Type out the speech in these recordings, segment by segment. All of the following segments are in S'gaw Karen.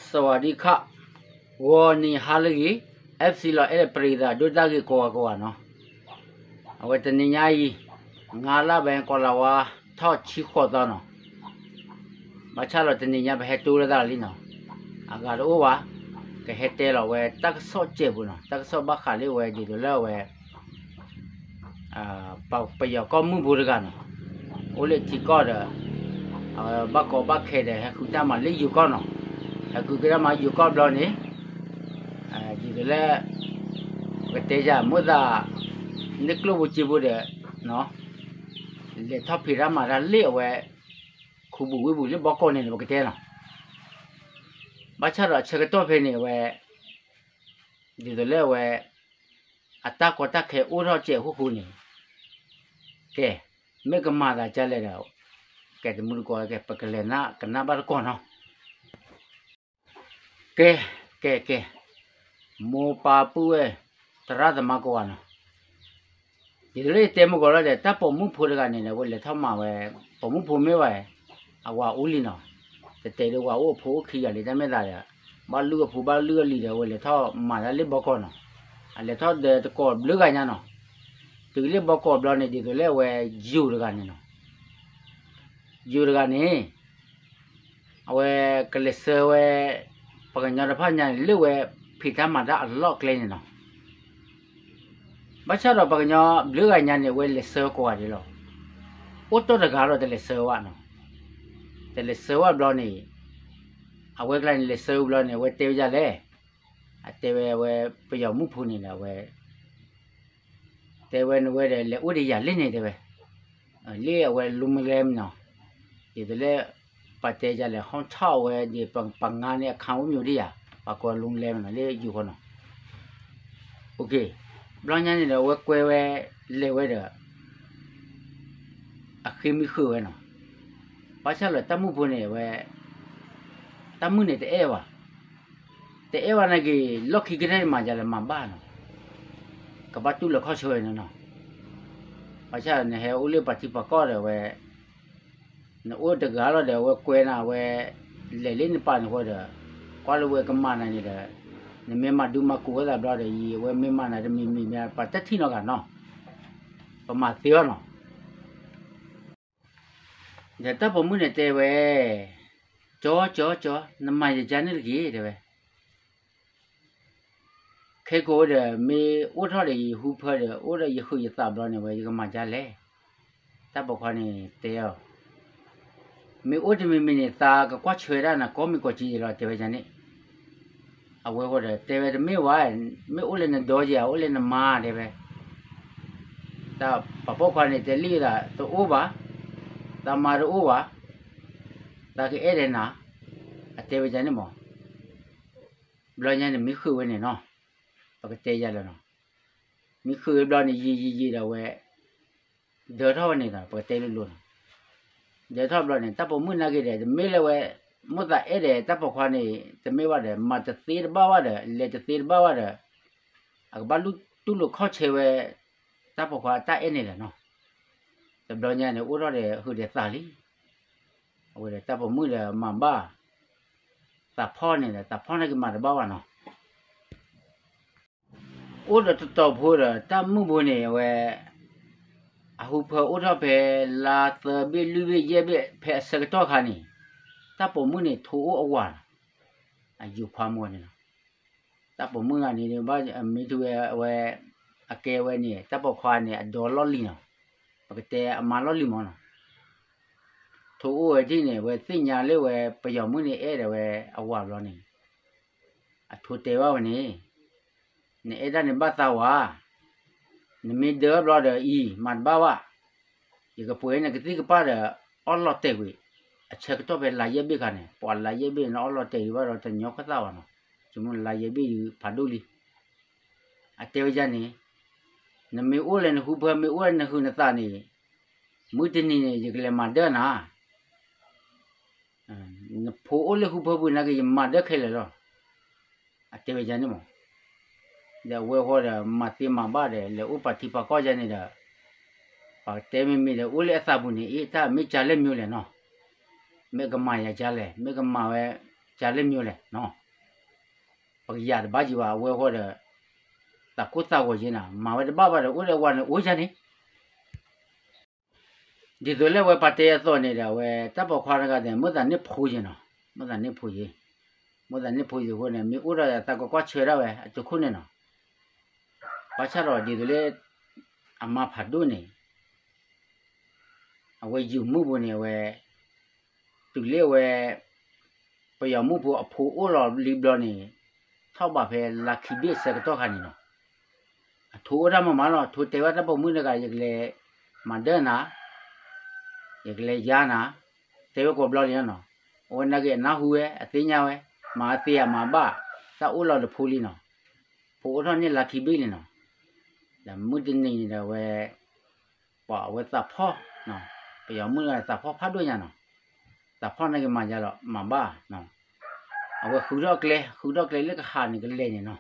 စဝၤဒံခး, ဂီၤနံၤဟါလၢအဂ့ၤ, FC လီၤအဲၣ်ပရံသးဒိၣ်တၢ်ဂ့ၤကိးဂၤကိးဂၤနီၤ, အဝဲတနံၤညါအံၤ, ငါလါဘဲကီးလါဝါထီၣ်ဆံဃိးသီနီၤ, ဘၣ်ဆၣ်ဒီးတနံၤညါပဟဲတိလၢသးလံနီၤ, အဂၤတအိၣ်ဘၣ်, ကဟဲတဲလီၤဝဲတၢ်ကစီၣ်စဲးပူၤနီၤ, တၢ်ကစီၣ်ဘၣ်ဃးလၢဝဲဒ်သိးလၢအဝဲ ပယီၤကီၢ်မုၢ်ဖိတဂၤနီၤ, အိၣ်လၢထံကီၢ်ဒီး ဘၣ်ကီဘၣ်ခဲဒီး ဟဲဃုတၢ်မၤလၢယိၤကီၢ်နီၤ, ဟဲဃုက့ၤတၢ်မၤယိၤကီၢ်ဘျီန့ၣ်, ဒ်သိးလၢ ပကတဲယၤမိၣ်သး န့ၢ်ကျိၣ်ဖိစ့ဖိဒီး လဲၤထီၣ်ဖံးတၢ်မၤတၢ်လၢအဝဲ ခူပူၤဝ့ၢ်ပူၤလၢဘီကီးန့ၣ်န့ၣ် ပကတဲနီၤ, ဘၣ်ဆၣ်ဒီးအဆၢကတီၢ်ဖဲန့ၣ်အဝဲ ဒ်သိးလၢအဝဲ အတၢ်ကီတၢ်ခဲအိၣ်ထီၣ်စဲးအဃိဃိန့ၣ်, ကဲ, မ့ၢ်ကမၤသးဒ်လဲၣ်ဒီး, ကဲတမူတကိးကဲ ပကလဲၤနၢ်ကနၣ်ဘၣ်တကိးနီၤ, ကဲ, ကဲ, ကဲ, မိၢ်ပၢ်ပုၢ်ဝဲၢ် သရၣ်သမါကိးဂၤနီၤ, ဒ်သိးလၢယတဲမုၢ်ကီးလီၤဒီး တၢ်ပိာ်မုၣ်ဖိတဂၤန့ၣ်ဒီး အဝဲလဲၤထီၣ်မၤဝဲ, ပိာ်မုၣ်ဖိမ့ၢ်ဝဲ, အဝၤအိၣ်လံနီၤ, တတဲဒီးဝၤအိၣ်အဖိအိၣ်ခံဂၤလံ တၢ်မ့ၢ်သးဒီး, ဘၣ်လုၢ်အဖိဘၣ်လုၢ်အလံၤဒီး အဝဲလဲၤထီၣ်မၤတၢ်လၢဘီကီးနီၤ, အလဲၤထီၣ်ဒီးတကိးဘျုးဂၤညါနီၤ, တုၤလၢဘီကီးဘျီန့ၣ် ဒ်သိးလၢအဝဲယိၤတဂၤန့ၣ်နီၤ ယိၤတဂၤန့ၣ်, အဝဲကလဲၤဆှၢဝဲ, ပှၤကညီတဖၣ်ညါန့ၣ် လၢဝဲဖံးတၢ်မၤတၢ်အလီၢ်အကျဲန့ၣ်နီၤ, ဘၣ်ဆၣ်ဒီးပှၤကညီဘျုးဂၤညါန့ၣ် အဝဲလဲၤဆှၢကိးဂၤဒဲးလီၤ, အိၣ်တီၢ်တဂၤဒီးတလဲၤဆှၢဝဲနီၤ, တလဲၤဆှၢဝဲဘျီန့ၣ်, အဝဲကျါန့ၣ်လဲၤဆှၢဘျီန့ၣ် အဝဲတဲဝဲဒ်လဲၣ်, အတဲဝဲအဝဲပယီၤမုၣ်ဖိန့ၣ်ဒီးအဝဲ တဲဝဲနဝဲဒီး လဲၤအိၣ်ဒီးယၤလၢန့ၣ်တဲဝဲ, လၢအဝဲလူမလဲမနီၤ, ဒ်သိးလၢ ပတဲယၤလဲၣ် ဟီၣ်ထီၣ်ဝဲဒီး ပှၤငါန့ၣ်အခါအိၣ်မ့ၢ်ဒ်ယၤ, ပှၤကိးလူမလဲမနီၤ လၢယိၤဃီနီၤ, ဘျီညါန့ၣ်ဒီး အဝဲကွဲဝဲ, လဲၤဝဲဒီး အဃ့မံဃုာ်ဝဲနီၤ, ဘၣ်ဆၣ်လၢတၢ်မုၣ်ဖိန့ၣ်ဝဲ, တၢ်မုၣ်န့ၣ်တအဲၣ်ဘၣ်, တအဲၣ်ဘၣ်နာ်က့ၤ လီၢ်ခံကတၢၢ်မၤယၤလဲၣ်မၤဘၣ်နီၤ, ကဘၣ်တူၢ်လိာ်ခီၣ်ဆၢဝဲန့ၣ်နီၤ, ဘၣ်ဆၣ်နဟဲအိၣ်လၢပှၤထံပှၤကီၢ်ဒီးဝဲ နအိၣ်တဂၤလီၤဒီး အဝဲကွဲနၤဝဲ, လဲၤလၢနပာ်န့ၣ်ဃိဒီး, ကွၢ်လၢဝဲကမၤနၤန့ၣ်ဒီး, နမ့ၢ်မၤဒုးမၤကူးဝဲသးဘျီဒီး ယံာ်အဝဲမ့ၢ်မၤနၤတမံၤမံၤမ့ၢ် ပှၤတထံၣ်နီတဂၤနီၤ, ပမၤသ့အီၤနီၤ, ဒီးတၢ်ပိာ်မုၣ်န့ၣ်တဲဝဲ, ကၠီကၠီကၠီ နမၤယကါန့ၣ်တဂ့ၤ တဲဝဲ ခဲကိာ်ဒီး မ့ၢ်အိၣ်ထီၣ်ဒီးယဟူဖၢဒီး အိၣ်ဒီးယဟုးယသးဘျီန့ၣ်ဝဲ ယကမၤဒ်လဲၣ်, တၢ်ပိာ်ခွါန့ၣ်တဲအီၤ, မ့ၢ်အိၣ်တမံၤမံၤန့ၣ် သးကကွၢ်ဆၢဝဲဒၣ်နၤကိးမံၤကိးကံလီၤ တဲဝဲန့ၣ်, အဝဲဃီဒီး တဲဝဲတမ့ၢ်ဝဲ, မ့ၢ်အိၣ်လၢနဒီယၤ အိၣ်လၢနမါတဲဝဲ, တၢ်ပာ်ပိာ်ခွါန့ၣ် တဲလံသး တအိၣ်ဘၣ်, သးမါတအိၣ်ဘၣ်, သးကအဲၣ်ဒိးနၤ, အတဲဝဲဒ်န့ၣ်မး ဘျီညါန့ၣ် မံဃုာ်ဝဲန့ၣ်နီၤ, ပကတဲယၤလၢနီၤ, မံဃုာ်ဝဲဘျီန့ၣ် ယံာ်ယံာ်ယံာ်ဒီးဝဲ, ဒၢထီၣ်ဝဲန့ၣ်ဒီး ပကတဲလိၤလိၤနီၤ, ဒၢထီၣ်ဘျီန့ၣ် တၢ်ပိာ်မုၣ်နာ်က့ၤဒီး တမ့ၢ်လၢဝဲ, မိၣ်သးအဲၣ်ဒီးတၢ်ပိာ်ခွါန့ၣ် တမ့ၢ်ဘၣ်ဒီး မၤတသ့တဘၣ်ဘၣ်ဒီး လဲၤတသ့တဘၣ်ဘၣ်ဒီး, အကဘၣ်တူၢ်လိာ်ခီၣ်ဆၢဝဲ, တၢ်ပိာ်ခွါတၢ်အဲၣ်န့ၣ်လီၤနီၤ, တဘျီညါန့ၣ် အိၣ်ထီၣ်ဒီးဟုးဒီးသးလံ အဝဲဒီးတၢ်ပိာ်မုၣ်ဒီးမၤဘၣ်, သးဖီၣ်န့ၣ်ဒီး သးဖီၣ်န့ၢ်က့ၤမၤတဘၣ်ဘၣ်နီၤ, အိၣ်ဒီးတတီၤဖိဒီး တၢ်မုၣ်ဖိန့ၣ် အဝဲ, အဟူဖၢအိၣ်ထီၣ်ဖဲ လါသၢဘ့ၣ်လွံၢ်ဘ့ၣ်ယဲၢ်ဘ့ၣ် ဖဲအဆၢကတီၢ်ခါန့ၣ်, တၢ်ပိာ်မုၣ်န့ၣ် ထိအိၣ်အဝၤလီၤ, အယိၤခွါမုၣ်န့ၣ်လီၤ, တၢ်ပိာ်မုၣ်ဂၤန့ၣ် ဘၣ်မ့ၢ်ထူဝဲအဝဲ, အကဲဝဲန့ၣ် တၢ်ပိာ်ခွါန့ၣ် အဒီလီၢ်လံၤနီၤ, ပကတဲအမါလီၢ်လံၤမးနီၤ, ထိအိၣ်ဝဲဒ်န့ၣ် အဝဲသ့ၣ်ညါလၢဝဲ ပယီၤမုၣ်န့ၣ်အဲၣ်ဒိးဝဲအဝၤဘျီန့ၣ်, အထိတဲဘၣ်ဝဲန့ၣ်, နအဲၣ်ဒၣ်န့ၣ်ဘၣ်သးဝဲ, နမ့ၢ်ဒၢဘျီဒီးအံၤ မၤတဘၣ်ဘၣ်, ယကပှ့ၤနကသံၣ်ကပၢ်ဒီး အီၣ်လီၤတဲာ်ကွံာ်, အဆၢကတီၢ်ဖဲလါယဲၢ်ဘ့ၣ်ခါန့ၣ် ပှၤလါယဲၢ်ဘ့ၣ်န့ၣ်အီၣ်လီၤတဲာ်ဒံးဘၣ်ဒီးတညီခီၣ်သၣ်ဘၣ်နီၤ, ဆိကမိၣ်လါယဲၢ်ဘ့ၣ်ဒံးဖးဒိၣ်လံ အတဲဝဲဒ်န့ၣ်, နမ့ၢ်အိၣ်လၢနဟူဖၢ မ့ၢ်အိၣ်လၢနဟုးနသးန့ၣ်, မုၢ်တနံၤန့ၣ် ယကလဲၤမၤဒၢနၤ, နဖိအိၣ်လၢဟူဖၢပူၤနာ်က့ ယမၤဒၢခဲလၢာ်လီၤ, အတဲဝဲဒ်န့ၣ်မး, ဒီးအဝဲဃီဒီး မၤသ့မၤဘၣ်ဒီး လဲၤအိၣ်ပှၤထံပှၤကီၢ်ယါန့ၣ်ဒီး, ပှၤတဲမ့မ့ၢ်ဒီး အိၣ်လၢအသးပူၤန့ၣ် အ့ၣ် တၢ်မ့ၢ်ကလဲၣ်မ့ၢ်လဲၣ်နီၤ, မ့ၢ်ကမၤယၤကလဲၣ် မ့ၢ်ကမၤဝဲ ကလဲၣ်မ့ၢ်လဲၣ်, ပကယၤတဘၣ်ယံၤဘၣ် အဝဲဃီဒီး သးကိၢ်သးဂီၤယဲနၤ မၤဝဲတဘၣ်ဘၣ်ဒီး အိၣ်ဒီးအဝၤန့ၣ်အိၣ်ယၤန့ၣ် ဒ်သိးလၢအဝဲပာ်တဲအသိးန့ၣ်ဒီး အဝဲတၢ်ပိာ်ခွါတဂၤန့ၣ် မုၢ်သးန့ၢ်ဖိယဲနီၤ, မုၢ်သးန့ၢ်ဖိယဲ, မုၢ်သးန့ၢ်ဖိယဲအဃိန့ၣ် မ့ၢ်အိၣ်ဒီးသးကကွၢ်ဆၢဒၣ်ဝဲအသုးခိၣ်န့ၣ်နီၤ, ဘၣ်ဆၣ်ဒီးဒ်သိးလၢ အမါဖးဒိၣ်န့ၣ် အဝဲယုာ်မုၢ်ပူၤန့ၣ် အဝဲ တုၤလၢအဝဲ ပယီၤမုၣ်ဖိအဖိအိၣ်လီၤလံဘျီန့ၣ် ထီၣ်ဘးဖဲလါခံဘ့ၣ်အဆၢကတီၢ်ခါန့ၣ်နီၤ, အထိအိၣ်တၢ်မၤမၤလီၤ, ထိတဲဝဲတၢ်ပိာ်မုၣ်တဂၤ ယကလဲၤမၤဒၢနၤ, ယကလဲၤယါနၤ, တဲဝဲကိးဘျီလံနီၤ, အဝဲနာ်က့ၤအနၢ်ဟူဝဲ အသ့ၣ်ညါဝဲ, မၤအသ့ဧါမၤဘၣ်, တၢ်အိၣ်လီၤတဖိလံနီၤ, ဖိအိၣ်ထီၣ်န့ၢ်လါခံဘ့ၣ်လံနီၤ, ဒီးမုၢ်တနံၤန့ၣ်ဒီးအဝဲ ပှၤအဝဲသးဖီၣ်, ပယီၤမုၣ်တဂၤသးဖီၣ်ဖးဒိၣ်ညါနီၤ, သးဖီၣ်နာ်က့ၤမၤယါလီၤ မၤဘၣ်, အဝဲဃုထီၣ်ကျဲ ဃုထီၣ်ကျဲလၢကဟးန့ၣ်ကလဲၤန့ၣ်နီၤ,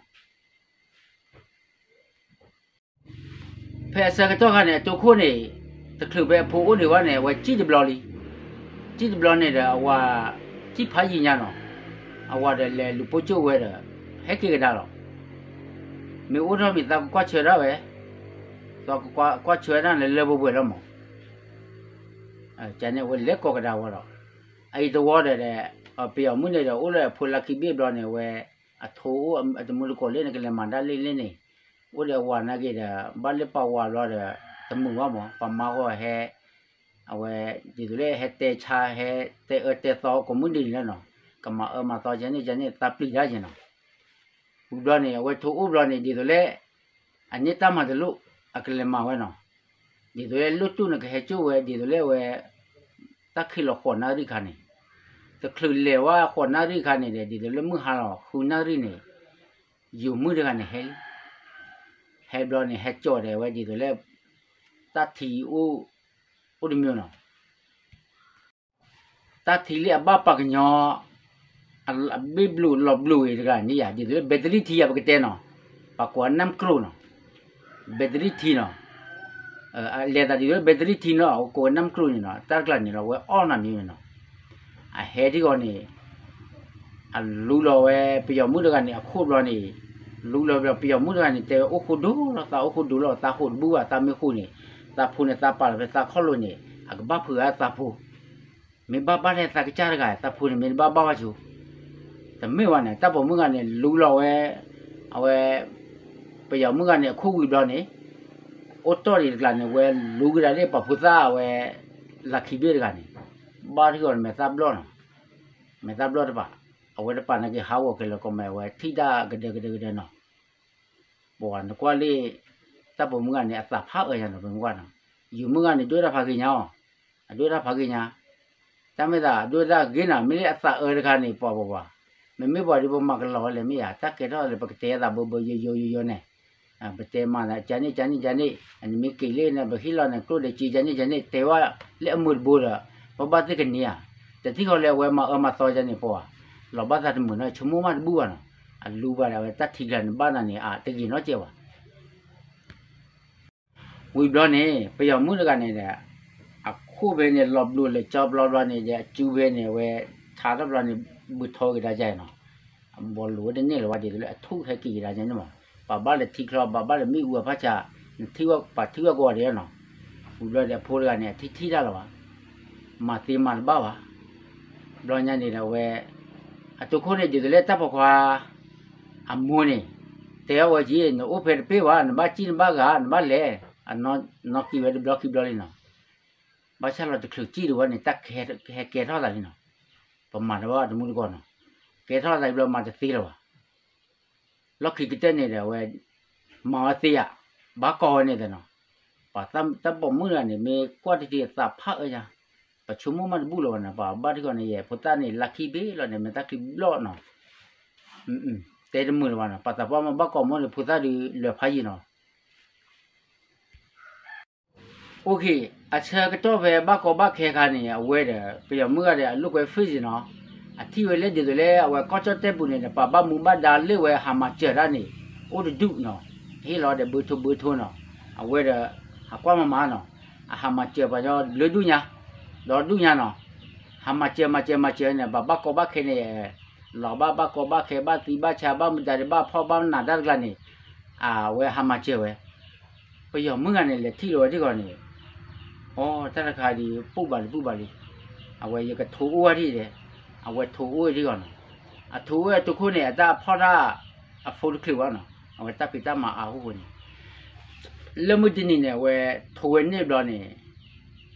ဖဲအဆၢကတီၢ်ခါန့ၣ် အသုးခိၣ်န့ၣ် တချုးဖဲအဖိအိၣ်န့ၣ်ဝဲန့ၣ် အဝဲစံၣ်တဘျီလံ, စံၣ်တဘျီန့ၣ်ဒီး အဝၤစံၣ်ဖးယံၤညါနီၤ, အဝၤဒီးလဲၤလူၤပိာ်ကၠိၣ်ဝဲဒီး ဟဲက့ၤကဒါလီၤ, မ့ၢ်အိၣ်ထီၣ်မ့ၢ်သးကကွၢ်ဆၢဒၣ်ဝဲ, သးကကွၢ်ဆၢဒၣ်န့ၣ်လၢပှဲၤပှဲၤလီၤမး ကန့ၣ်အဝဲလဲၤကိးကဒါဝဲဒီး အအံၤတဝီဒီး ပယီၤမုၣ်န့ၣ်ဒီး အိၣ်လၢအဖိလါခံဘ့ၣ်ဘျီန့ၣ် အဝဲ အထိအိၣ်အတမူတကိးလၢန့ၣ် ကလဲၤမၤဒၣ်လၢလၢန့ၣ် အိၣ်ဒီးအဝၤနာ်က့ၤဒီး ဘၣ်လၢပှၤဝၤဘျီဒီး တမုာ်ဘၣ်မး ပှၤမါဂီၢ်ဟဲ အဝဲ ဒ်သိးလၢဟဲတဲဆါ ဟဲတဲအၢတဲသီကိးမုၢ်နံၤန့ၣ်လီၤနီၤ, ကမၤအၢမၤသီကန့ၣ်ကန့ၣ် သးပျံၤတၢ်က့ၤနီၤ, ဝံၤဘျီန့ၣ် အဝဲထိအိၣ်ဘျီန့ၣ် ဒ်သိးလၢ အန့ၢ်တၢ်မၤတလိၣ် အကလဲၤမၤဝဲနီၤ, ဒ်သိးလၢလိၣ်တူၢ်န့ၣ်ကဟဲကၠိၣ်ဝဲ ဒ်သိးလၢအဝဲ တၢ်ခံးလီၤဃိးနၣ်ရံၣ်ခါန့ၣ်, တချုးလဲၤဝဲဃိးနၣ်ရံၣ်ခါန့ၣ်ဒီး ဒ်သိးလၢမုၢ်ဟါလီၤဃုနၣ်ရံၣ်န့ၣ် ယိၤမုၣ်တဂၤန့ၣ်ဟဲလံ, ဟဲဘျီန့ၣ် ဟဲကၠီၣ်ဒီးဝဲဒ်သိးလၢ တၢ်ထံအိၣ် အိၣ်တမံၤနီၤ, တၢ်ထံလၢအဘၣ်ပှၤကညီ အဘ့ၣ်ဘျိးလီၤဘျိးအံၤတဂၤန့ၣ်ယၤ ဒ်သိးလၢ ဘဲတရံၣ်ထံယၤ ပကတဲနီၤ, ပှၤကိးအနၢ်မကျိၤနီၤ, ဘဲတရံၣ်ထံနီၤ, လဲၤသးဒ်သိးလၢ ဘဲတရံၣ်ထံနီၤ ကိးအနၢ်မကျိၤန့ၣ်နီၤ တၢ်တကျါန့ၣ်လီၤ အဝဲအီၣ်နၤမံၤန့ၣ်နီၤ, အဟဲထံဂီၤန့ၣ် အလူလီၤဝဲ ပယီၤမုၣ်တဂၤန့ၣ် အခိၣ်ဘျီန့ၣ်, လူလီၤဘျီ ပယီၤမုၣ်တဂၤန့ၣ် တဲဝဲအိၣ်ဃိဒိၣ်လီၤ သးအိၣ်ဃိဒိၣ်လီၤ သးဃိးတဘူၣ်ဘၣ် သးမ့ၢ်ဃိန့ၣ်, သးဖိန့ၣ် သးပာ်လီၤဖဲသးခီၣ်လိၤန့ၣ် အကဘၣ်ဖုးအသးဖိ, မ့ၢ်ဘၣ်ဘၣ်ထဲသးကစၢ်တဂၤ သးဖိန့ၣ် မ့ၢ်တဘၣ်ဘၣ်ဘၣ်ဆိ, တမ့ၢ်ဝဲန့ၣ် တၢ်ပိာ်မုၣ်တဂၤန့ၣ် လူလီၤဝဲ, အဝဲ ပယီၤမုၣ်တဂၤန့ၣ် အခိၣ်ဝံၤဘျီန့ၣ်, အိၣ်တီၢ်ဒံးတကျါန့ၣ် ဝဲလူကဒါလၢပှၤဖိသၣ်အဝဲ လၢခံဘ့ၣ်တဂၤန့ၣ်, ဘၣ်ထံဂီၤန့ၣ် မဲာ်သၣ်ဘျီၣ်နီၤ, မဲာ်သၣ်ဘျီၣ်တပၤ, အဝဲတပၤနာ်က့ၤဟးဂီၤက့ၤလၢကီၢ်မဲာ်ဝဲ ထံၣ်တၢ်ကဒၢကဒၢကဒၢနီၤ ပှၤနကွၢ်လၢ တၢ်ပိာ်မုၣ်ဂၤန့ၣ် အသးဖးအၢယၤနီၤ ပမ့ၢ်ကွၢ်နီၤ, ယိၤမုၣ်ဂၤန့ၣ် ဒိၣ်တၢ်ဖးဂ့ၤညါအီၤ, အဒိၣ်တၢ်ဖးဂ့ၤညါ, တၢ်မ့ၢ်သးအဒိၣ်တၢ်ဂ့ၤနီၤ မ့ၢ်လၢအသးအၢတခါန့ၣ် ပှၤပှၤပှၤ, မ့မ့ၢ်ပှၤဒ်ပမၤကလီၤဝဲလဲၣ်မ့ၢ်ယၤ တၢ်ကဲထီၣ်လၢပကတဲအသးဘၢဘၢယိယိယိယိန့ၣ်, ပတဲမၤကန့ၣ်ကန့ၣ်ကန့ၣ် နမ့ၢ်က့ၤလၢန့ၣ် ပဟ့ၣ်လီၤနကျိၣ်ဒီးစ့ကန့ၣ်ကန့ၣ် တဲဝဲလၢအမုာ်တဘိဒီး ပဘၣ်သ့ၣ်ကန့ၢ်ဧါ, တထံၣ်ဃီလၢအဝဲမၤအၢမၤသီယၤန့ၣ်ပှၤ, လီၤဘၣ်သးတမုာ်နီၤ ဆိကမိၣ်မးတဘူၣ်ဘၣ်နီၤ, အလူဘၣ်ဒၣ်ဝဲတၢ်ထံကျါန့ၣ်ဘၣ်နၤန့ၣ် အတဂ့ၤနီတစဲးဘၣ် ဝံၤဘျီန့ၣ် ပယီၤမုၣ်တဂၤန့ၣ်ဒီး အခိၣ်ဖဲန့ၣ် လီၤဘျိးလဲၤကၠီဘျီဘျီန့ၣ်ဒီး အစုဖဲန့ၣ် အဝဲထါထီၣ်ဘျီန့ၣ် ဘုးထီက့ၤဒၣ်ယါနီၤ, အဘီလိာ်ဝဲတန့ၢ်လၢၤဘၣ် ဒ်သိးလၢအထူၣ်ဟဲက့ၤက့ၤဒၣ်ယါန့ၣ်မး, ပှၤဘၣ်လဲၤထံချီ ပှၤဘၣ်လဲၤမ့ၣ်အူအဖးစၢ်, နထံၣ်ဝဲပှၤထံၣ်ဝဲကိးဂၤဒဲးနီၤ, ဝံၤဘျီဒီးအဖိတဂၤန့ၣ် အထံၣ်ထံၣ်တၢ်လၢၤဘၣ်, မၤသ့မၤတဘၣ်ဘၣ် ဘျီညါန့ၣ်ဒီးအဝဲ အသုးခိၣ်န့ၣ် ဒ်သိးလၢတၢ်ပိာ်ခွါ အမိၢ်န့ၣ် တဲအီၤဝဲက့ၤ နအိၣ်ဖဲတပ့ၢ်ဘၣ် နဘၣ်စံၣ်နဘၣ်ဂၤ နဘၣ်လဲၤ, အနီၢ်ကံၤဝဲတဘျီခံဘျီလံနီၤ, ဘၣ်ဆၣ်လီၤတချုးစံၣ်တဝဲန့ၣ် တၢ်ကဟဲကဲထီၣ်သးလံနီၤ, ပမၤတဘၣ်တမူတကိးနီၤ, ကဲထီၣ်သးဘျီမၤတသ့လၢၤဘၣ် လီၢ်ခံကတၢၢ်န့ၣ်ဒီးအဝဲ မၤဝဲသ့ဧါ, ဘၣ်ကီဝဲန့ၣ်သ့ၣ်နီၤ, ပှၤတၢ်ပိာ်မုၣ်တဂၤန့ၣ် မ့ၢ်ကွၢ်တထံၣ်သးဖးအၢယၤ, ပဆိကမိၣ်မးတဘူၣ်လၢၤဘၣ်န့ၣ် ပှၤဘၣ်ထံၣ်ဃီန့ၣ် ယဲၢ်ဖိသၣ်န့ၣ် လါခံဘ့ၣ်လီၤန့ၣ် မ့ၢ်တၢ်ချံဘျီၣ်နီၤ, တဲတမုာ်လၢၤဘၣ်နီၤ, ပှၤသးပှၢ်မ့ၢ်ဘၣ်ကီမ့ၢ်န့ၣ် ဖိသၣ်ဒုးလၢၤဖးယံာ်နီၤ OK, အဆၢကတီၢ်ဖဲဘၣ်ကီဘၣ်ခဲခါန့ၣ် အဝဲဒီး ပယီၤမုၣ်ဂၤဒီး အလိာ်ကွဲ Facebook နီၤ, အထံၣ်ဝဲလၢဒ်သိးလၢအဝဲကီၢ်ကၠီၣ်တဲၣ်ပူၤန့ၣ်ဒီး ပှၤဘၣ်မူဘၣ်ဒါလၢဝဲဟးမၤစၢၤတၢ်န့ၣ် အိၣ်တဒူၣ်နီၤ, ဟ့ၣ်လီၤဒီးဘၢထိဘၢထိနီၤ, အဝဲဒီး ဟးကွၢ်မၤမၤနီၤ, အဟးမၤစၢၤပှၤညီလၢဒူၣ်ညါ, ဒီဒူၣ်ညါနီၤ, ဟးမၤစၢၤမၤစၢၤမၤစၢၤန့ၣ် ပှၤဘၣ်ကီဘၣ်ခဲန့ၣ် လီၤဘၣ်ဘၣ်ကီဘၣ်ခဲ ဘၣ်သံဘၣ်ဆါ ဘၣ်မတၤဒံး ဘၣ်ဖီၣ်ဘၣ်နးတၢ်တကျါန့ၣ် အဝဲဟးမၤစၢၤဝဲ. ပယီၤမုၣ်ဂၤန့ၣ် လဲၤထံၣ်လီၤဝဲထံၣ်ဂီၤန့ၣ်, အိ တၢ်တခါဒံး ပူၣ်ဘၣ်လံပူၣ်ဘၣ်လံ, အဝဲယကထိအိၣ်ဝဲဒၣ်ဒီး, အဝဲထိအိၣ်ဝဲထံၣ်ဂီၤနီၤ, အထိအိၣ်ဝဲအထိခိၣ်န့ၣ် အတၢ်ဖီၣ်တၢ် အဖိတချုးဘၣ်နီၤ, အဝဲတၢ်ဖံးတၢ်မၤအါဟိန့ၣ် လၢမုၢ်တနံၤန့ၣ် အဝဲထိဝဲန့ၣ်ဘျီန့ၣ်,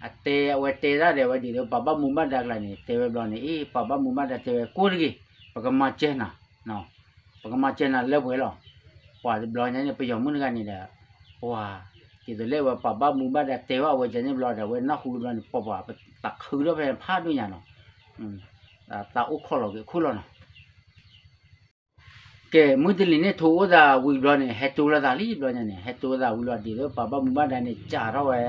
အတဲ အဝဲတဲဒၣ်ဒီးဝဲဒ်သိး ပှၤဘၣ်မူဘၣ်ဒါကျါန့ၣ် တဲဝဲဘျီန့ၣ် အ့ ပှၤဘၣ်မူဘၣ်ဒါတဲဝဲ ကိၣ်တဂ့ၤ, ပကမၤစၢၤနၤ, ပကမၤစၢၤနၤလၢပှဲၤလီၤ. ပှၤတဘျီညါန့ၣ် ပယီၤမုၣ်တဂၤန့ၣ်ဒီး, ပှၤ, ဒ်သိးလၢဝဲပှၤဘၣ်မူဘၣ်ဒါတဲဘၣ်အဝဲကန့ၣ်ဘျီဒီး အဝဲနၢ်ဟူဘျီန့ၣ် ပှၤပှၤ သးခုထီၣ်ဖဲဖးဒိၣ်ညါနီၤ, သးအိၣ်ခိးလီၤက့ၤခိၣ်လီၤနီၤ ကဲ မုၢ်တနံၤန့ၣ် ထိအိၣ်သးဝံၤဘျီန့ၣ် ဟဲတိၤလိာ်သးလံဘျီညါန့ၣ် ဟဲတိၤလိာ်သးဝံၤလီၤ ဒ်သိးပှၤဘၣ်မူဘၣ်ဒါန့ၣ် စးထီၣ်ဝဲ,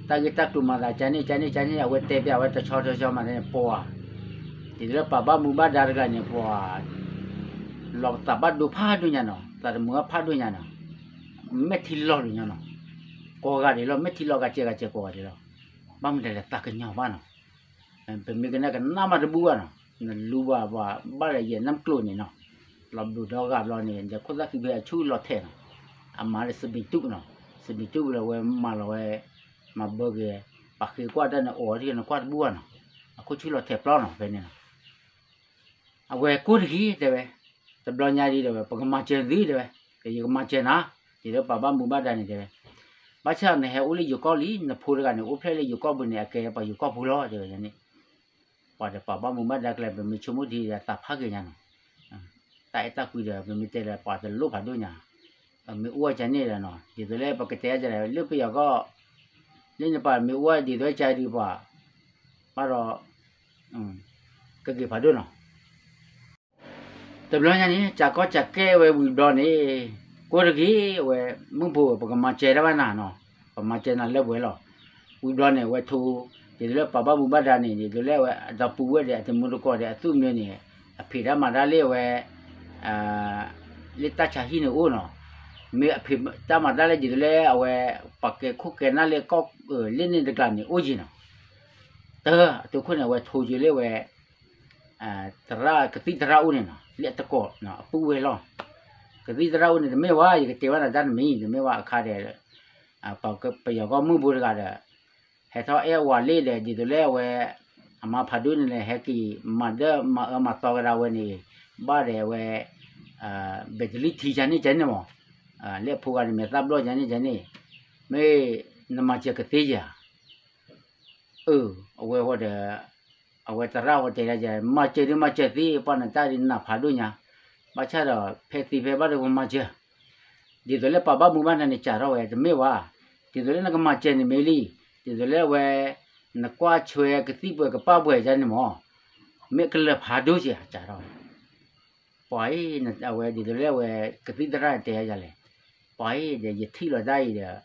တၢ်ဂ့ၢ်တၢ်ကျိၤမၤသး ကန့ၣ် ကန့ၣ် ကန့ၣ် အဝဲတဲပျးဝဲတဆီတဆီမးန့ၣ် ပှၤ, ဒ်သိးလၢပှၤဘၣ်မူဘၣ်ဒါတကျါန့ၣ် ပှၤ လီၤပသးဘၣ်ဒိဖးဒိၣ်ညါနီၤ သးတမုာ်ဘၣ်ဖးဒိၣ်ညါနီၤ, မဲာ်ထံလီၤလိာ်ညါနီၤ, ကိးဂၤဒဲးလီၤ မဲာ်ထံလီၤကးစဲးကးစဲးကိးဂၤဒဲးလီၤ, ဘၣ်မနုၤလဲၣ်သးကညီၤဘၣ်နီၤ ပမ့ၢ်ကနၣ်ကနၣ်မးတဘူၣ်ဘၣ်နီၤ, နလူၤဘၣ်ပှၤဘၣ်လၢယဲၢ်နၢ်ကျိၤန့ၣ်နီၤ, လီၤဘျုးဒီဂၤဘျီန့ၣ် ဒီးခိၣ်သၣ်ဃံဖဲအဆူၣ်လီၤထဲးနီၤ, အမၤလၢစပံးတူၣ်နီၤ, စပံးတူၣ်လၢဝဲမၤလီၤဝဲ, မၤဘၢက့ၤ, ပာ်ဃ့ကွၢ်တၢ်န့ၣ် အိၣ်ထံၣ်နကွၢ်တဘူၣ်ဘၣ်နီၤ, အခိၣ်ဆူၣ်လီၤထဲးပျီနီၤ ဖဲန့ၣ်နီၤ အဝဲကိၣ်တဂ့ၤတဲဝဲ, တဘျီညါဒ်ဒီးဝဲ ပကမၤစၢၤသုတဲဝဲ, ယကမၤစၢၤနၤ, ဒ်သိးပှၤဘၣ်မူဘၣ်ဒါန့ၣ်တဲဝဲ, ဘၣ်ဆၣ်နဟဲအိၣ်လၢယိၤကီၢ်လံ နဖိတဂၤန့ၣ်အိၣ်ဖျဲၣ်လၢယိၤကီၢ်ပူၤန့ၣ် အကဲပှၤယိၤကီၢ်ဖိလီၤတဲဝဲန့ၣ်, ပှၤဒီးပှၤဘၣ်မူဘၣ်ဒါကျဲ ပမ့ၢ်ဆိကမိၣ်ထံဒီးသးဖးက့ၤညါနီၤ, တၢ်အဲၣ်တၢ်ကွံဒီး ပမ့ၢ်တဲဒီးပှၤတလိၣ်ဖးဒိၣ်ညါ, ပမ့ၢ်အိၣ်ဝဲကန့ၣ်ဒီးနီၤ ဒ်သိးလၢပကတဲဒ်လဲၣ် လၢပယီၤကီၢ်, လၢနပှၤမ့ၢ်အိၣ်ဝဲဒ်သိးကဒုးပှၤ, ဘၣ်ဒီး, ကဂ့ၤဖးဒိၣ်နီၤ တဘျီညါန့ၣ် စးကီၢ်စးကဲဝဲဝံၤဘျီန့ၣ်, ကိၣ်တဂ့ၤဝဲ, မုၢ်ဖိ ပကမၤစၢၤတၢ်ဘၣ်နၤနီၤ, ပမၤစၢၤနၤလၢပှဲၤလီၤ. ဝံၤဘျီန့ၣ် အဝဲထိ, ဒ်သိးလၢပှၤဘၣ်မူဘၣ်ဒါန့ၣ် ဒ်သိးလၢအဝဲအဒီပုၢ်ဝဲၢ်ဒီးအတံၤမုၢ်တကိးဒီးအသူၣ်မံန့ၣ်, အဖံးတၢ်မၤတၢ်လၢအဝဲ လၢတၢ်ဆါဟံၣ်န့ၣ်အိၣ်နီၤ, မ့ၢ်အဖံးတၢ်မၤတၢ်လၢဒ်သိးလၢအဝဲ, ပှၤကဲခိၣ်ကဲနၢ်လၢကီၢ်, လၢန့ၣ်တကျါန့ၣ်အိၣ်ယံၤနီၤ, တၢ်အတိခိၣ်န့ၣ် အဝဲထိယံၤလၢဝဲ သရၣ်ကသံၣ်သရၣ်အိၣ်န့ၣ်နီၤ လၢအတကိး, အပုၢ်ဝဲၢ်လီၤ, ကသံၣ်သရၣ်အိၣ်န့ၣ် တမ့ၢ်ဝဲ ယကတဲဘၣ်နၤတၢ်တမံၤ တမ့ၢ်ဝဲအခါဒီး, ပယီၤကီၢ်မုၢ်ဖိတဂၤဒီး, ဟဲထီၣ်အဲၣ်အဝၤလ့ဒီး ဒ်သိးလၢအဝဲ, အမါဖးဒိၣ်န့ၣ်လဲၣ် ဟဲက့ၤမၤဒၢမၤအၢမၤသီကဒါဝဲန့ၣ်, ဘၣ်ဒီးအဝဲ, ဘဲတလံထံကန့ၣ်ကန့ၣ်မး, လၢအဖိဂၤန့ၣ်မဲာ်သၣ်ဘျီၣ်ကန့ၣ်ကန့ၣ်, မ့ၢ်, နမၤစၢၤကသ့ဧါ အၢ, အဝဲဃီဒီး, အဝဲသရၣ်ဃီတဲဒ်လဲၣ် မၤစၢၤဒုးမၤစၢၤသ့ ပှၤနတၢ်ဒ်နးဖးဒိၣ်ညါ, ဘၣ်ဆၣ်ဒီး ဖဲသ့ဖဲဘၣ်ဒီးပမၤစၢၤ, ဒ်သိးလၢပှၤဘၣ်မူဘၣ်ဒါန့ၣ်စးထီၣ်ဝဲ တမ့ၢ်ဝဲ, ဒ်သိးလၢနကမၤစၢၤန့ၣ်မ့ၢ်လံ, ဒ်သိးလၢအဝဲ, နကွၢ်ဆွဲကသံၣ်ပှဲၤကပၣ်ပှဲၤဒ်န့ၣ်မး, မ့ၢ်ကလၢၤဖးဒိၣ်စ့ၢ် စးထီၣ်ဝဲ ပှၤအံၤ, အဝဲဒ်သိးလၢအဝဲကသံၣ်သရၣ်တဲယၤလဲၣ်, ပှၤအံၤဒီးယထံၣ်လီၤတၢ်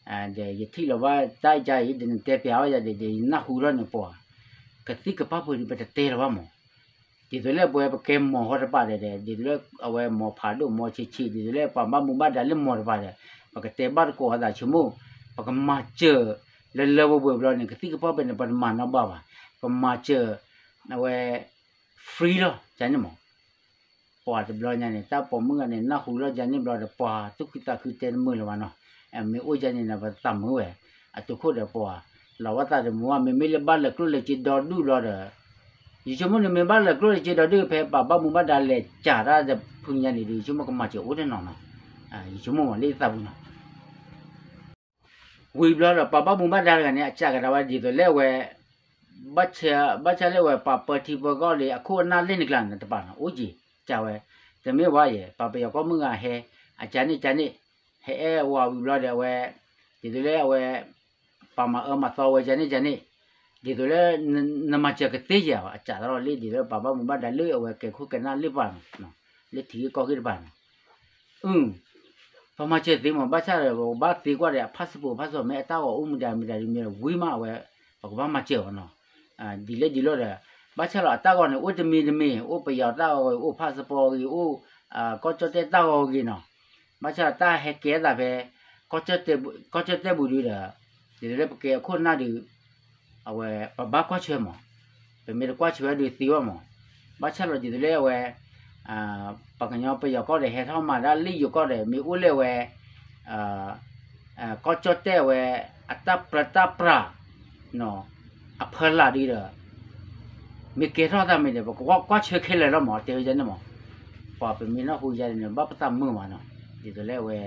အံၤဒီး, ဒီးယထံၣ်လီၤဘၣ်တၢ်အံၤအံၤ ဒီးနတဲပျးဝဲယၤဒီး ဒီးယနၢ်ဟူထီၣ်န့ၣ်ပှၤ, ကသံၣ်ကပၣ်ပှဲၤဒီးပတတဲလၢၤဘၣ်မး, ဒ်သိးလၢပဝဲပကဲမီၤဃီတပၤဒီး ဒ်သိးလၢအဝဲမီၤဖးဒိၣ်မီၤဆံးဆံး ဒ်သိးလၢပှၤဘၣ်မူဘၣ်ဒါလၢမီၤတပၤဒီး, ပကတဲဘၣ်တကိးအသးဆိကမိၣ်, ပကမၤစၢၤ, လၢလၢပှဲၤပှဲၤဘျီန့ၣ် ကသံၣ်ကပၣ်ပှဲၤန့ၣ် ပတမၤနီၣ်ဘၣ်ဘၣ်, ပမၤစၢၤ, အဝဲ, free လီၤ ကန့ၣ်မး ပှၤတဘျီညါန့ၣ် တၢ်ပိာ်မုၣ်ဂၤန့ၣ် နၢ်ဟူလီၤကန့ၣ်ဘျီဒီး ပှၤသူၣ်ခုသးခုတဲတမုာ်လၢၤဘၣ်နီၤ, မ့ၢ်အိၣ်ကန့ၣ်န့ၣ် ပသးမုာ်ဝဲ, အတိခိၣ်ဒီးပှၤ, လီၤဝဲသးတမုာ်ဘၣ် မ့မ့ၢ်လၢဘၣ်လဲၤကျိၣ်လဲၤစ့ဒီဒူၣ်ဘျီဒီး, ယဆိကမိၣ်န့ၣ်မ့ၢ်ဘၣ်လဲၤကျိၣ်လဲၤစ့ဒီဒူၣ် ဖဲပှၤဘၣ်မူဘၣ်ဒါလဲၤစးတၢ်ဒီးဖုညါန့ၣ်ဒီး ယဆိကမိၣ်ကမၤစၢၤအိၣ်တနီၤနီၤ, ယဆိကမိၣ်မးလၢယသးပူၤနီၤ ဝံၤဘျီဒီး ပှၤဘၣ်မူဘၣ်ဒါတဂၤန့ၣ် အစးကဒါဝဲဒ်သိးလၢအဝဲ, ဘၣ်ဆၣ်, ဘၣ်ဆၣ်လၢအဝဲပှၤပၢထံပၢကီၢ်လံ အခိၣ်အနၢ်လၢန့ၣ်ကျါန့ၣ်တပၤနီၤ အိၣ်က့ၤ, စံးဝဲ, တမ့ၢ်ဝဲယဲၢ် ပှၤပယီၤကီၢ်မုၣ်ဂၤဟဲ, အကန့ၣ်ကန့ၣ်, ဟဲအဲၣ်ဝၤဝံၤဘျီဒီးအဝဲ, ဒ်သိးလၢအဝဲ, ပှၤမၤအၢမၤသီဝဲကန့ၣ်ကန့ၣ်, ဒ်သိးလၢ, နမၤစၢၤကသ့ယဲၢ် အစးထီၣ်လၢဒ်သိးလၢပှၤဘၣ်မူဘၣ်ဒါလၢအဝဲ ကဲခိၣ်ကဲနၢ်လၢပှၤန့ၣ်, လၢထံဂ့ၢ်ကီၢ်ဂ့ၢ်တပၤန့ၣ် အု, ပမၤစၢၤသ့မး ဘၣ်ဆၣ်ဒီး ပကဘၣ်သ့ကွၢ်ဒီး အ passport passport မ့ၢ်အတၢ်ဂီၤအိၣ်မတၤမတၤဒ်မ့ၢ်ဝံၤမးအဝဲ, ပကဘၣ်မၤစၢၤအီၤနီၤ, ဒ်လဲၣ်ဒ်လဲၣ်ဒီး, ဘၣ်ဆၣ်ဒီးအတၢ်ဂီၤန့ၣ် အိၣ်တမံၤတမံၤ အိၣ်ပယီၤတၢ်ဂီၤဂ့ၤ အိၣ် passport ဂ့ၤ အိၣ်, ကီၢ်ကၠီၣ်တဲၣ်တၢ်ဂီၤဂ့ၤနီၤ, ဘၣ်ဆၣ်ဒီးတၢ်ဟဲကဲအသးဖဲ, ကီၢ်ကၠီၣ်တဲၣ်ပူၤဒုဒီး, ဒ်သိးလၢပကဲအခိၣ်နၢ်ဒုး, အဝဲပဘၣ်ကွၢ်ဆၢမး, ပမ့ၢ်တကွၢ်ဆၢဝဲဒုးသ့ဝဲမး ဘၣ်ဆၣ်လီၤဒ်သိးလၢအဝဲ ပှၤကညီပယီၤကီၢ်ဒီး ဟဲထီၣ်မၤဒၣ်လၢယိၤကီၢ်ဒီး မ့ၢ်အိၣ်လၢအဝဲ ကီၢ်ကၠီၣ်တဲၣ်ဝဲ အတၢ်ပြၢတၢ်ပြး အဖီလာ်ဒ်ဒီး မ့ၢ်ကဲထီၣ်သးမ့ၢ်ဒီး ပကကွၢ်ကွၢ်ဆၢခဲလၢာ်လီၤမး တဲဝဲဒ်န့ၣ်မး. ပှၤပမ့ၢ်နၢ်ဟူယါန့ၣ် ဘၣ်ပသးမုာ်မးနီၤ. ဒ်သိးလၢအဝဲ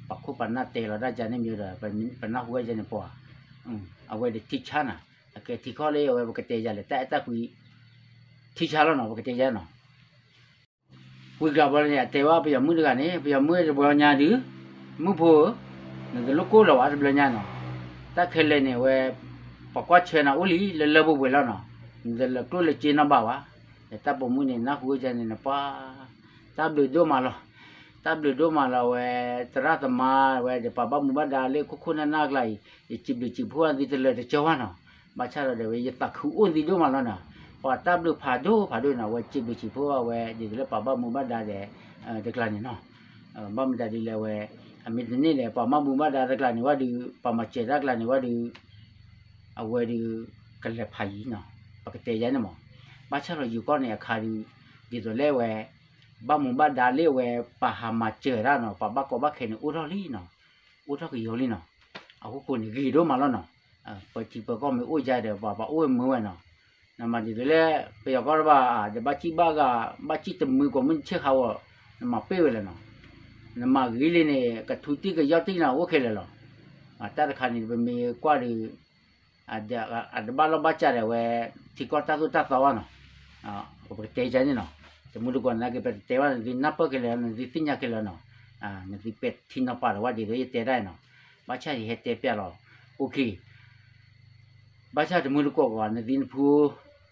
ပှၤခိၣ်ပှၤနၢ်တဲလီၤတၢ်ယါန့ၣ်မ့ၢ်ဒီး ပနၢ်ဟူဝဲယါန့ၣ်ပှၤ အဝဲဒီးထံဆါနၤ အကဲထံခီၣ်လၢအဝဲပကတဲယၤလဲၣ် တၢ်အဲၣ်တၢ်ကွံ ထံဆါလီၤနီၤ ပကတဲယါနီၤ. ဝံၤကျါဘီန့ၣ် အတဲဘၣ်ပယီၤမုၣ်တဂၤန့ၣ် ပယီၤမုၣ်တဘျီညါဒုး မုၣ်ဖိဧၢ နတလိၣ်ကိၢ်လီၤဘၣ်တဘျီညါနီၤ. တၢ်ခဲလၢာ်န့ၣ်ဝဲ ပှၤကွၢ်ဆၢနၤအိၣ်လံ လၢလၢပှဲၤပှဲၤလီၤနီၤ. နတလဲၤကျိၣ်လဲၤစ့နီတဘျီဘၣ်. ဒီးတၢ်ပိာ်မုၣ်န့ၣ် နၢ်ဟူဝဲဒ်န့ၣ်နပှၤ တၢ်ဘျုးဒိၣ်မးလီၤ. တၢ်ဘျုးဒိၣ်မးလီၤဝဲ သရၣ်သမါဝဲဒီး ပှၤဘၣ်မူဘၣ်ဒါလၢခိခိၣ်နၢ်နၢ်အကျါအံၤ ယစံးဘျုးစံးဖှိၣ်အသ့တလၢာ်တကၠီဘၣ်နီၤ. ဘၣ်ဆၣ်ဒီးဝဲ ယသးခုအိၣ်သ့ဒိၣ်မးလီၤနီၤ. ပှၤတၢ်ဘျုးဖးဒိၣ်ဖးဒိၣ်နီၤ အဝဲစံးဘျုးစံးဖှိၣ်အဝဲ ဒ်သိးလၢပှၤဘၣ်မူဘၣ်ဒါဒီး တကျါန့ၣ်နီၤ. ဘၣ်မတၤဒ်လဲၣ်ဝဲ အမ့ၢ်တန့ၢ်ဒီး ပှၤဘၣ်မူဘၣ်ဒါတကျါန့ၣ်ဝဲဒုး ပှၤမၤစၢၤတၢ်ကျါန့ၣ်ဝဲဒုး အဝဲဒုး ကလဲၤဖးယံၤနီၤ ပကတဲယါန့ၣ်မး. ဘၣ်ဆၣ်ဒီးယိၤကီၢ်န့ၣ်အခါဒုး ဒ်သိးလၢဝဲ ဘၣ်မူဘၣ်ဒါလၢဝဲ ပှၤဟးမၤစၢၤတၢ်နီၤ ပှၤဘၣ်ကီဘၣ်ခဲန့ၣ် အိၣ်ထီၣ်လံနီၤ. အိၣ်ထီၣ်ကယီလံနီၤ. အဃိဃိန့ၣ် ဂ့ၤဒိၣ်မးလီၤနီၤ. ပထံပကီၢ်မ့ၢ်အိၣ်ယါဒီး ပှၤပှၤအိၣ်မုာ်ဝဲနီၤ. နမၤဒ်သိးလၢ ပယီၤကီၢ်တဘၣ် ဒီးဘၣ်စံၣ်ဘၣ်ဂၤ ဘၣ်စံၣ်တမုာ်ကိးမုၢ်ဆ့ၣ်ဃါဝဲ နမၤပ့ၢ်ဝဲလဲၣ်နီၤ. နမၤဂ့ၤလံန့ၣ် ကထူတံၢ်ကယီတံၢ်နီၤ အိၣ်ခဲလၢာ်လီၤ. တၢ်တခါန့ၣ် ပမ့ၢ်ကွၢ်ဒီး အတဘၣ်လီၢ်ဘၣ်စးဒီးဝဲ ထံကီၢ်တၢ်သိၣ်တၢ်သီဘၣ်နီၤ. ပကတဲယါန့ၣ်နီၤ. တမူတကိးနာ်က့ ပတတဲဘၣ် နသုနၢ်ပၢၢ်ခဲလၢာ် နသုသ့ၣ်ညါခဲလၢာ်နီၤ. နသုပဲာ်ထံနီၤဖးဒီးဝဲဒ်သိးယတဲတၢ်နီၤ. ဘၣ်ဆၣ်ယဟဲတဲပျးလီၤ. အိၣ်ခ့ ဘၣ်ဆၣ်တမူတကိးကီး နသုနဖု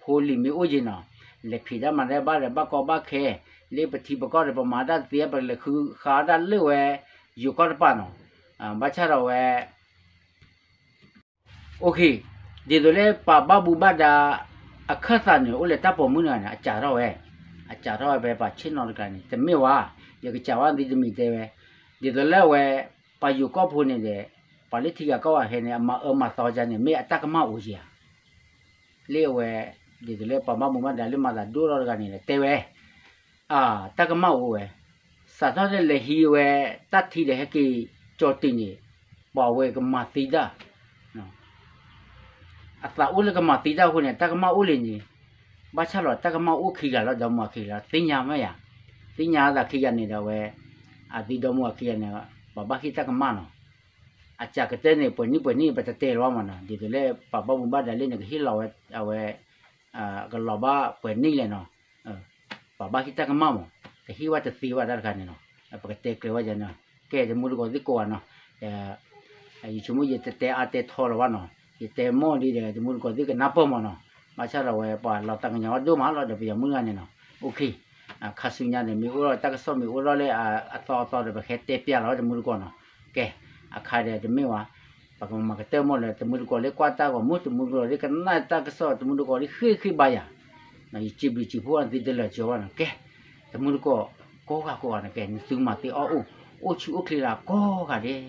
ဖိလံၤမ့ၢ်အိၣ်ယံၤနီၤ, လဲၤဖံးတၢ်မၤတၢ်ဘၣ်ဒီး ဘၣ်ကီဘၣ်ခဲ, လၢပထံပကီၢ်ဒီး ပမၤတၢ်သ့ ပလဲၤဃုဃးဒၣ်လၢဝဲ ယိၤကီၢ်တပၤနီၤ. ဘၣ်ဆၣ်ဒီးဝဲ အိၣ်ခ့, ဒ်သိးလၢပှၤဘၣ်မူဘၣ်ဒါ အခၢၣ်သးန့ၣ် အိၣ်လၢတၢ်ပိာ်မုၣ်တဂၤန့ၣ် အစးထီၣ်ဝဲ, အစးထီၣ်ဝဲဖဲပှၤဆ့ၣ်နီၤတကျါန့ၣ် တမ့ၢ်ဝဲ, ယကစးဝဲသုတမံၤတဲဝဲ, ဒ်သိးလၢအဝဲ ပှၤယိၤကီၢ်ဖိန့ၣ်ဒီး ပှၤလၢထံဂၤကီၢ်ဂၤဟဲန့ၣ် အမၤအၢမၤသီယါန့ၣ် မ့ၢ်အတၢ်ကမၣ်အိၣ်ဧါ လၢအဝဲ ဒ်သိးလၢပှၤဘၣ်မူဘၣ်ဒါလၢမၤသးဒိၣ်ထီၣ်တဂၤန့ၣ်ဒီး တဲဝဲ, တၢ်ကမၣ်အိၣ်ဝဲ, စးထီၣ်လၢလဲၤဟံးဝဲ တၢ်ထံဒီးဟဲက့ၤကၠီၤတံၢ်န့ၣ် ပှၤဝဲကမၤသံတၢ်, အသးအိၣ်လၢကမၤသံတၢ်အဃိန့ၣ် တၢ်ကမၣ်အိၣ်လံန့ၣ်, ဘၣ်ဆၣ်လီၤ တၢ်ကမၣ်အိၣ်ခံဂၤလီၤ ဒီမါဝၤခံဂၤလီၤ သ့ၣ်ညါမ့ၢ်ဧါ, သ့ၣ်ညါအသးခံဂၤန့ၣ်ဒီးဝဲ, အသုဒီမါဝၤခံဂၤန့ၣ် ပှၤဘၣ်ဟ့ၣ်တၢ်ကမၣ်နီၤ, အစှၤကတၢၢ်န့ၣ် ပှဲၤနံၣ်ပှဲၤနံၣ် ပတတဲလီၤမးနီၤ ဒ်သိးလၢပှၤဘၣ်မူဘၣ်ဒါလၢန့ၣ် ကဟ့ၣ်လီၤဝဲ အဝဲ ကလီၤဘၣ်ပှဲၤနံၣ်လဲၣ်နီၤ, ပှၤဘၣ်ဟ့ၣ်တၢ်ကမၣ်မး, ကဟ့ၣ်ဝဲတသ့ဘၣ်တၢ်တခါန့ၣ်နီၤ, ပကတဲကျဲၤဝဲယါန့ၣ်, ကဲတမူတကိးသ့ၣ်ကိးဂၤနီၤ, ယဆိကမိၣ်ယတတဲအါတဲထီလၢၤဘၣ်နီၤ, ယတဲမီၣ်ဒ်ဒီး တမူတကိးသ့ၣ်ကနၢ်ပၢၢ်မးနီၤ, ဘၣ်ဆၣ်ဒီးဝဲပှၤလီၤသးကညီၤဝဲဒိၣ်မးလီၤဒီးပယီၤမုၣ်တဂၤန့ၣ်နီၤ, အိၣ်ခ့, ခါဆူညါန့ၣ် မ့ၢ်အိၣ်ဒီးတၢ်ကစီၣ်မ့ၢ်အိၣ်ဒီးလၢအသီအသီဒီး ပဟဲတဲပျးလီၤတမူတကိးနီၤ, ကဲ, အခါဒီးတမ့ၢ်ဝဲ ပကမၤကတၢၢ်မီၣ်လၢတမူတကိးလၢကွၢ်တၢ်ဂီၤမူ တမူတကိးလၢကနၣ်တၢ်ကစီၣ် တမူတကိးလၢဃ့ၢ်ဃ့ၢ်ဘါယၤ, ယစံးဘျုးစံးဖှိၣ်အသုတလၢာ်ကၠီဘၣ်နီၤ, ကဲ, တမူတကိး ကိးဂၤကိးဂၤန့ၣ် ကဲ နသုမၤသ့အီၣ်အိၣ်, အိၣ်ဆူၣ်အိၣ်ချ့လၢကိးဂၤဒဲး